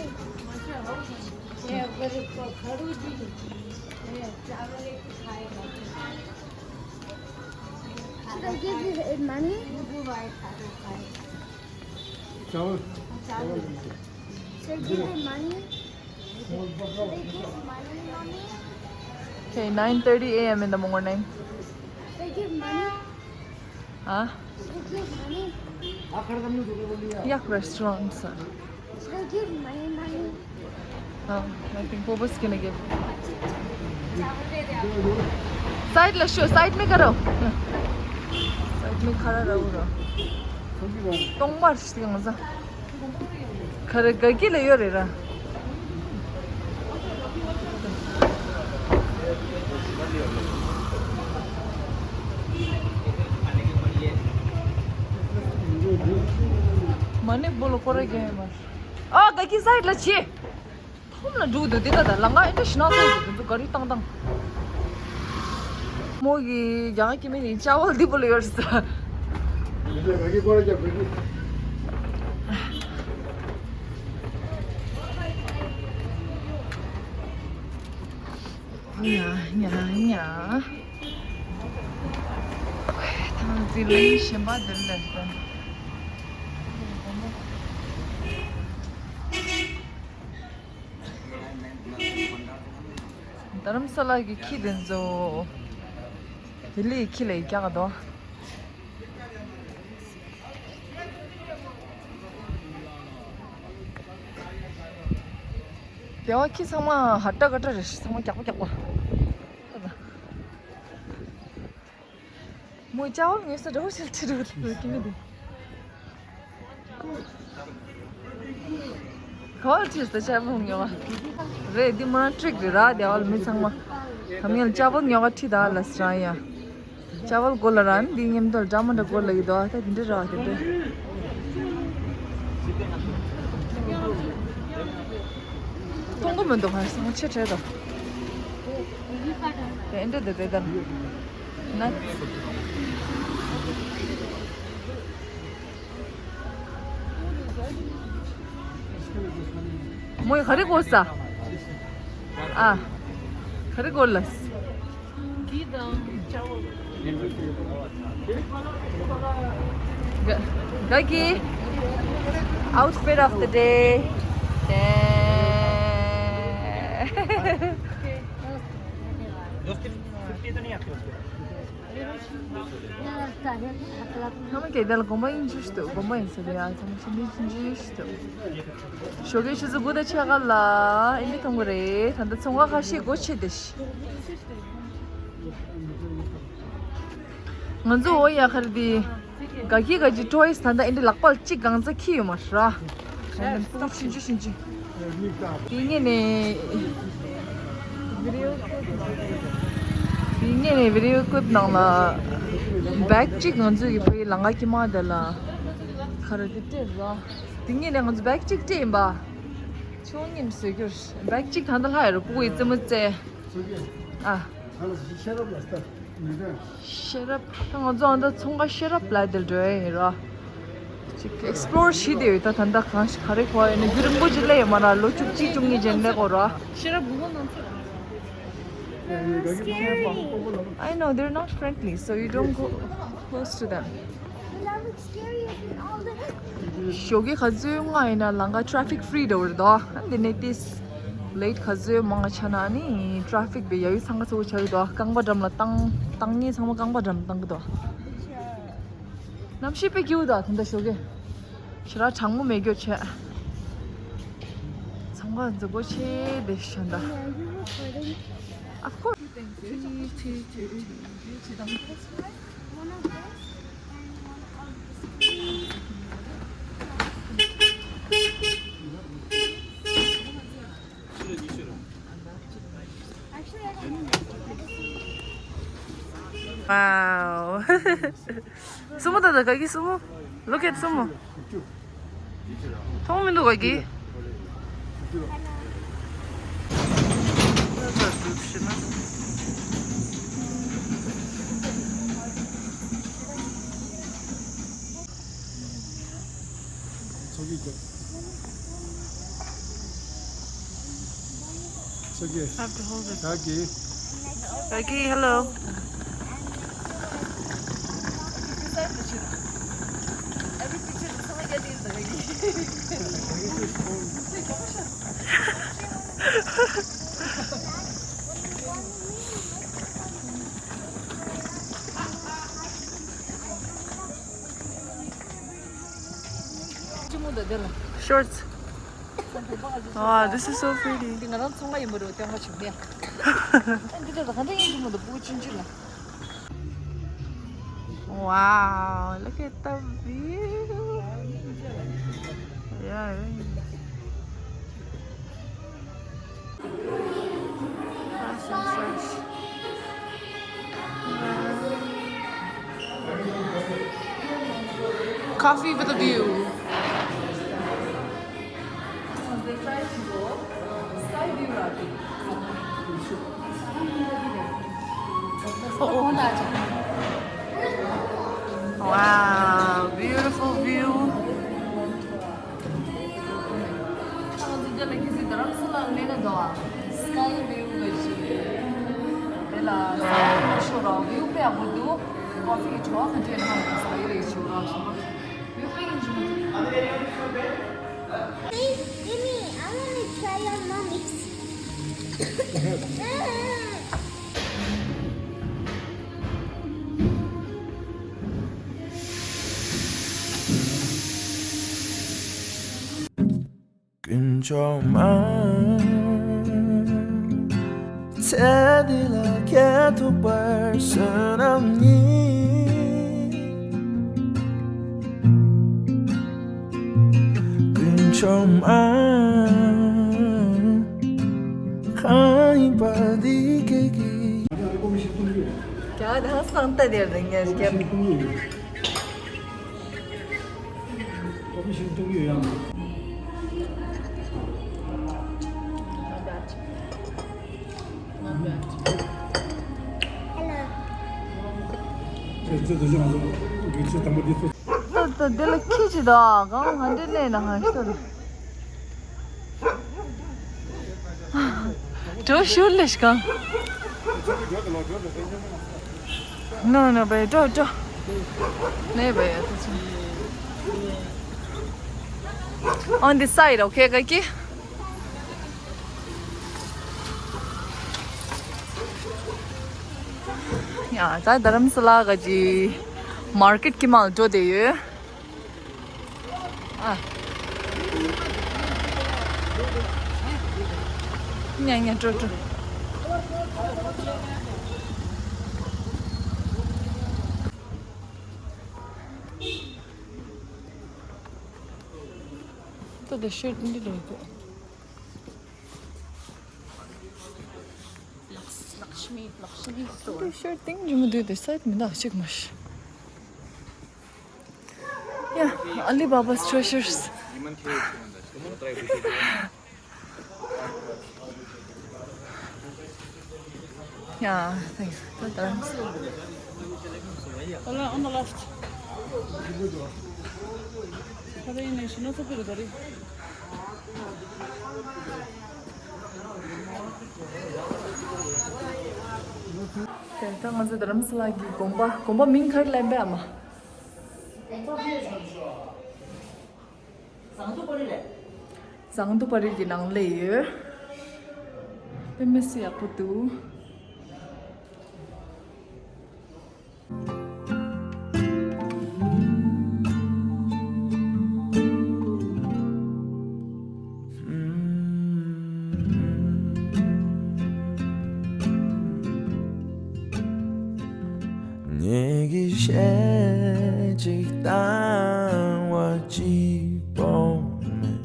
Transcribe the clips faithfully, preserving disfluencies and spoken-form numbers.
Should I give you money? चावल। Should I give you money? Should I give money, mommy? Okay, nine thirty a m in the morning. Should I give money? Huh? Should I give money? Yak restaurant, sir. Should I give money, money? No, I think Bobo's gonna give. Side la show, side में करो। Side में खड़ा रहो। तोंग मार। ག་རེ་ག་གི་ལ་ཡོད་རེད་ར། མ་ནི་བོ་ལ་ཀོ་ར་རྒྱག་ཡོད་མ། ཨ་ག་གི་སའིད་ལ་ཆི། ཐོམ་ལ་འགྲོ་འདུག་དེ་ག་ད་ལ་ང་ཨེ་འདྲ་ཞིག་ན་སོང་འདུག་དེ་ཚོ་ག་རི་བཏང་བཏང་། མོ་གི་རྒྱ་ག་གི་མི་ནི་ཅ་བལ་འདི་བོ་ལ་ཡོད་རེད་ས། ཉ་ཉ་ཉ། ཐང་ཟི་ལིང་ཞེན་པ་འདིར་ལས་ཟེར། རྡ་རམ་ས་ལ་གི་ཁྱི་དེ་ཚོ་དེ་ལི་ཁྱི་ལ་རྒྱག་དོ། རྒྱ་བ་ཁྱི་ཚང་མ་ཧ་ཏྲ་ཀ་ཏྲ་རེད། ཚང་མ་རྒྱག་པ་རྒྱག་པ། མོ་ཅ་བལ་ཉོས་ས་འདྲ་བོ་ཞིག་ཁྲིད་འགྲོ་གི་མི་འདུག་ག་བར་ཁྲིད་ས་ཅ་བལ་ཉོ་བ་རེད། འདི་མོ་རང་ཊིག་རེད་ར། རྒྱ་བལ་མི་ཚང་མ་ཁམ་ཡང་ཅ་བལ་ཉོ་བ་ཁྲིད་ད་ལ་སི་རང་ཡ། ཅ་བལ་གོ་ལ་ར་འདི་མཉམ་དུ་འདྲ་མ་འདྲ་གོ་ལ་ཡི་དོ། ད་དེ་འདྲ་ར་དེ་འདྲ། མཐོང་གི་མི་འདུག་ཧ་སང་ཆེ་བྲལ་དོ། དེ་འདྲ་དེ་དེ་དང་ན། མོས་ག་རེ་གོ་ས། ཨ། ག་རེ་གོ་ལ། ག་གི། Outfit of the day. ཚང་མ་གལ་ཏེ་ལ་དགོན་པ་ཡིན་ཅུ་ཞིག་འདུག་དགོན་པ་ཡིན་ཟེར་ཡ། ཚང་མ་ཕྱི་མི་ཡིན་ཅུ་ཞིག་འདུག་ཞོགས་ཀའི་ཆུ་ཚོད་དགུ་དང་ཕྱེད་ཀ་ལ་ཨིན་དྲི་མཐོང་གི་རེད། ད་ལྟ་ཚོང་ཁང་ཁ་ཤས་སྒོ་ཕྱེ་བསྡད་ཤག་ང་ཚོ་འོ་ཡ་ག་རེ་དེ། ག་གི་ག་གི་ཊོའི་སི་ད་ལྟ་ཨིན་དྲི་ལག་པ་ལ་གཅིག་གང་ཚ་ཁྱི་ཡོད་མ་རེད་ར། ད་ལྟ་ཕྱིན་ཅི་ཕྱིན་ཅི། དེ་ངས་ནས། དེ་ངས་ནས་བི་ཌི་ཡོ་ཀི་ལིབ་ནང་ལ། བེག་གཅིག་ང་ཚོ་གི་ཕ་གི་ལམ་ཁ་དཀྱིལ་མ་དེ་ལ། ག་རེ་དེ་སྤྲད་ར། དེ་ངས་ནས་ང་ཚོ་བེག་གཅིག་སྤྲད་ཡིན་པ། ཆུང་ངེམ་བཟོས་རྒྱུར་བེག་གཅིག་ད་ལྟ་ལྷག་ཡོད་རེད། ཕྲུ་གུ་ཡི་རྩེད་མོ་རྩེ། ཨ། ཤེས་རབ་ལ་ལྟ། ཤེས་རབ། ད་ང་ཚོ་ཨ་མདའ་ཚོང་ཁང་ཤེས་རབ་ལ་དེར་འགྲོ་ཡ་ཡིན་ར། ཅིག་ཨེག་སི་པོ་ལོར་བྱེད་དེ་ཡོད། ད་ད་ལྟ་གང་ཞིག་ག་རེ་གོ་ཡ་ཡིན་ན། རྒྱུན་རིང་པོ་ཅིག་སླེབས་ཡོད་མ་ར། ལོ་བཅུ་གཅིག་བཅུ་གཉིས་ཅན་སླེབས་གོ་ར། ཤེས་རབ་གུ་གུལ་ནང་ཚུད། I know, they're not friendly, so you don't go close to them. ཞོགས་ཀས་ག་ཚོད་ལྔ་ཡིན་ན་ལམ་ཁ་traffic free འགྲོ་རེད་དོ། འདི་ནས་ཏིས་ལེ་ཊི་ག་ཚོད་མང་ཆ་ན་ནི་traffic བའི་ཡ་ཡུལ་འཚང་ཁ་ཚ་པོ་ཆགས་ཀྱི་འདུག་རྐང་པ་འགྲམ་ལ་བཏང་། བཏང་ནི་ཚང་མ་རྐང་པ་འགྲམ་བཏང་གི་འདུག་གནམ་གཤིས་དཔེ་སྐྱིད་པོ་འདུག་ད་ལྟ་ཞོགས་ཀས། ཞེ་དྲག་གྲང་མོ་མེད་རྒྱུ་བྱས། ཚང་མ་མཛེས་པོ་ཆེ་དེ་ཤ་འདྲ། Of course. Wow. Sumo ད་ད་ག་གི་sumo? Look at sumo. མཐོང་མི་འདུག་ག་གི། It's okay. I have to hold it. Kaki. Kaki, hello. Shorts. Wow, this is so pretty. འདི་ང་རང་ཚོང་ཁང་ཡིན་པ་རེད་བསྟན་པ་བྱུང་ནས། ཨ་འདི་འདྲ་ད་ག་འདྲ་ཡིན་གྱི་མི་འདུག་སྤུ་གུ་ཆུང་ཆུང་ལ། Wow, look at the view. Yeah. Fresh and fresh. Coffee with a view. Oh, oh. Wow, beautiful view. ང་ཚོ་འདི་ལ་གི་སི་དྷ་རམ་ས་ལ་སླེབས་ན་འདུག་ཨ། སི་ཀའི་བིའུ་གི་ཞིག་དེ་ལ་ས་ཡ་ཤོ་ར་བིའུ་དཔེ་ཡག་པོ་འདུག་ཀོ་ཕི་གི་བྲོ་བ་ག་འདྲས་ལྷག་ཡོད་ས་ཡི་རེད་ཞུ་ར་ཞུ་བ་བིའུ་དཔེ་ཡིན་ཞུ། Hey, Jimmy, I want to try your mommy's. དཀོན་མཆོག་མ། ཚེ་འདི་ལ་ཁྱེད་ཐུག་པར་བསོད་ནམས་ཉིད། དཀོན་མཆོག་མ། གང་ཡིན་པ་འདི་སྐད་ཀྱིས། རྒྱ་ནག་སང་ད་དེར་རིང་ངེར་སྐྱབས། ད་ད་དེ་ལ་ཁྱི་ཅི་ད་གང་ང་འདྲེ་ནས་ན་ཧ་ཤི་ད། འགྲོ་ཤུལ་ལས་ཤི་གང་། No, no, babe, don't, don't. No, babe, that's on the side, okay, Kaki? ཡ། ད་དྷ་རམ་ས་ལ་ག་ཅི་མར་ཀེཊ་ཀྱི་མལ་འགྲོ་བསྡད་ཡོད། ཨ། ཉ་ཉ་འགྲོ་འགྲོ། ད་ད་ཤར་འདི་ལ་འགྲོ། Lakshmi, Lakshmi store. འདི་ཤར་སྟེང་རི་མོ་འདུག་དེ་སའེད་མི་འདུག་ཅིག་མ་ཤེས། Yeah, Alibaba's treasures. Yeah, thanks. Hold on, on the left. དེ་ད་ང་ཚོ་དྷ་རམ་ས་ལ་གི་དགོན་པ། དགོན་པ་མིང་ག་རེ་ལབ་པས་ཨ་མ། ཟངས་མདོག་དཔལ་རི་གི་ནང་སླེབས་ཡོད། དཔེ་མི་སྲིད་ཡག་པོ་འདུག་ངེད་ཀྱི་གཞས་གཅིག་བཏང་བ་གཅིག་པོ་མེད།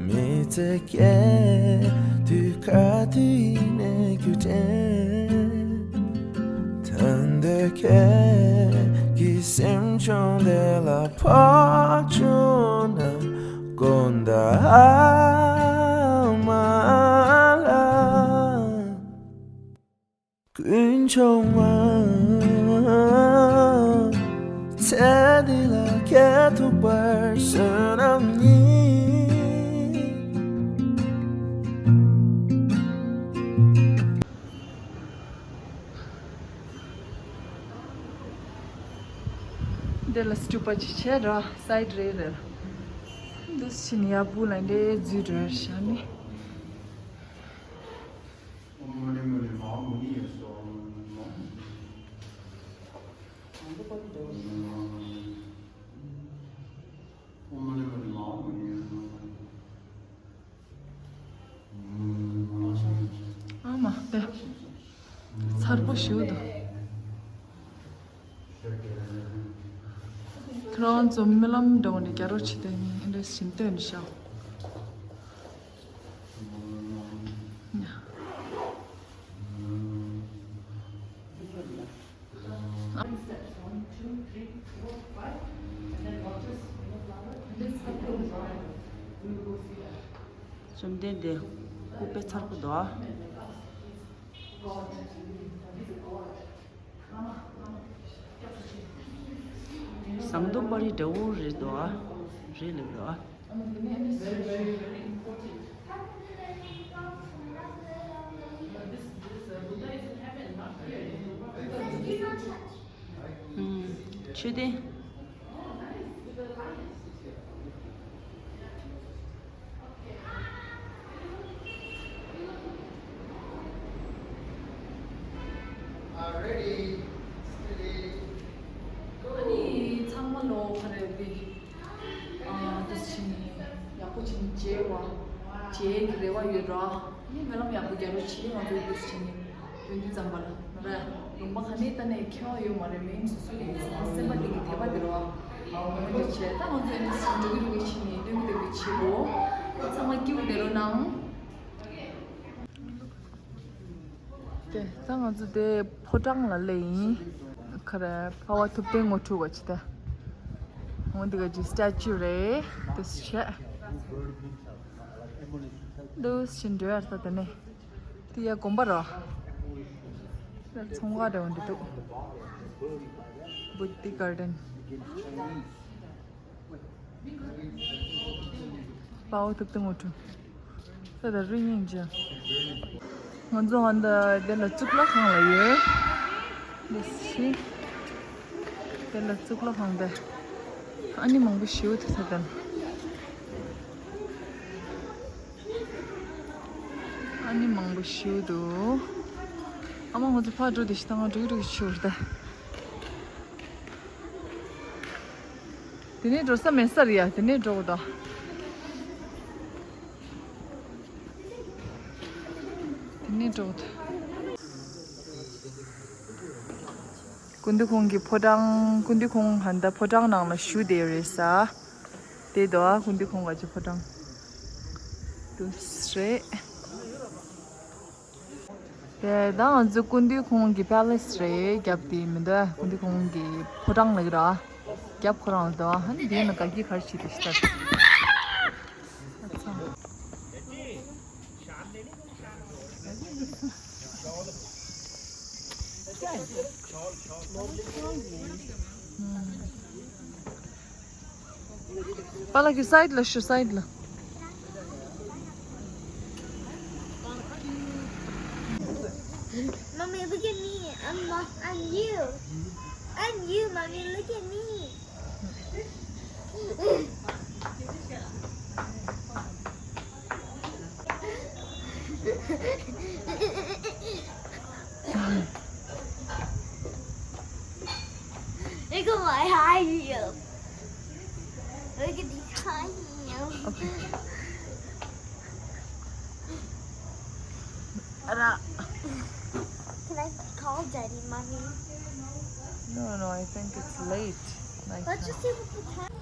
མི་ཚེ་སྐྱེལ་དུས་ག་དུས་ནས་རྒྱུ་དྲན། ད་འདོད་ཁྱེད་ཀྱི་སེམས་བྱུང་དེ་ལ་ཕོག་བྱུང་ན་དགོངས་དག་ཨ་མ་ལགས། དཀོན་མཆོག་མ། ཚེ་འདི་ལ་ཁྱེད་ཐུག་པར་བསོད་ནམས་ཉིད། དེ་ལ་སི་ཊུ་པ་ཅིག་བྱས་ར་སའི་ཌི་རེ་རེ་ལ། འདི་ཕྱིན་ཡ་བུ་ལ་འདྲེ་འཛུལ་འགྲོ་ཡ་ཤ་ནི། ཨ་མ་དེ་མཚར་པོ་ཞིག་འདུག་ཁྱེད་རང་ཚོ་རྨི་ལམ་འདྲ་བོ་ནས་རྒྱ་རོ་ཆེ་དེ་ནི་འདྲ་ཞིམ་སྟོན་ནི་ཤག་བཅོམ་ལྡན་འདས་སྐུ་དཔེ་མཚར་པོ་འདུག་ཟངས་མདོག་དམར་རི་འདྲ་བོ་རེད་འདུག་རེད་ལབ་འདུག་མཆོད་རྟེན། Are ready, steady, go. ཨ་ནི་ཚང་མ་ལོ་ག་རེ་དེ། ཨ་དེ་ཕྱིན་ནས་ཡག་པོ་ཕྱིན་མཇལ་བ། མཇལ་གྱི་རེ་བ་ཡོད་ར། ཨ་ནི་སྨོན་ལམ་ཡག་པོ་རྒྱག་རོགས་བྱེད། ང་ཚོའི་དེ་ཕྱིན་ནས་སྟོན་དུས་ཙམ་པ་ལ་ར། ལུང་པ་ག་ནས་ལྟ་ནས་ཁྱད་པར་ཡོད་མ་རེད། མིང་སོ་སོ་ཡིན་ཙང་སེམས་པ་གཏིང་གི་དད་པ་དེ་ར། འོ་འདི་བྱས་ད་ང་ཚོ་ཨ་ནི་ཕྱིན་འགྲོ་གི་རེད། ཕྱིན་ནས་སྟོན་གྱི་འདུག་གི་བྱེད་དགོས། ཚང་མ་སྐྱིད་པོ་བསྡད་རོགས་གནང་། དེ་ད་ང་ཚོ་དེ་ཕོ་བྲང་ལ་སླེབས་ཡིན། ཁ་ར་དཔའ་བོ་ཐུབ་བསྟན་དངོས་གྲུབ་བ་ཅི་ད། འོ་འདི་ག་ཅི་སི་ཊེ་ཅུ་རེད། དེ་སུ་བྱས། དུ་ཕྱིན་འགྲོ་ཡར་ད་དེ་ནས་དེ་ཡ་དགོན་པ་རོ། དེ་ཚོང་ཁང་རེད། འོ་འདི་འདུག Buddha Garden། དཔའ་བོ་ཐུབ་བསྟན་དངོས་གྲུབ། ད་ལྟ་རུ་སྙིང་རྗེ། ང་ཚོ་ཧོན་ད་དེ་ལ་གཙུག་ལག་ཁང་ལ་ཡོད། འདི་སི། དེ་ལ་གཙུག་ལག་ཁང་དེ། ཨ་ནི་མང་པོ་ཞིག་འདུག་ད་ལྟ། ཨ་ནི་མང་པོ་ཞིག་འདུག་ཨ་མ་ང་ཚོ་ཕར་འགྲོ་དེ་ཤི་ད་ང་འགྲོ་གི་འགྲོ་གི་ཆུ་བུར་ད། དེ་ནས་འགྲོ་ས་མེད་ས་རེད་ཡ། དེ་ནས་འགྲོ་དགོས་ད། དེ་ནས་འགྲོ་དགོས་ད། སྐུ་མདུན་ཁོང་གི་ཕོ་བྲང་། སྐུ་མདུན་ཁོང་ཧན་ད་ཕོ་བྲང་ནང་ལ་བཞུགས་བསྡད་ཡོད་རེད་ས། དེ་དོ་ཨ་སྐུ་མདུན་ཁོང་ག་ཅི་ཕོ་བྲང་དུ་རེད། དེ་ད་ང་ཚོ་སྐུ་མདུན་ཁོང་གི་པེ་ལེ་སི་རེད། རྒྱབ་དེ་མི་འདུག་སྐུ་མདུན་ཁོང་གི་ཕོ་བྲང་ལ་ཡོད་ར། རྒྱབ་ཁོ་རང་ལ་འདུག་ཨ་ནི་དེ་ན་ག་གི་གར་ཞིག་དེ་ཤི་ད། པཱ་ལགས་ཀྱི་སའིཌ་ལ་ཤོག་སའིཌ་ལ། Mommy, look at me. I'm mo- I'm you. I'm you, mommy. Look at me. Look at my high heel. Look at these high heels. Okay. Ara. Can I call Daddy, Mommy? No, no, I think it's late. Night. Let's just see what the time.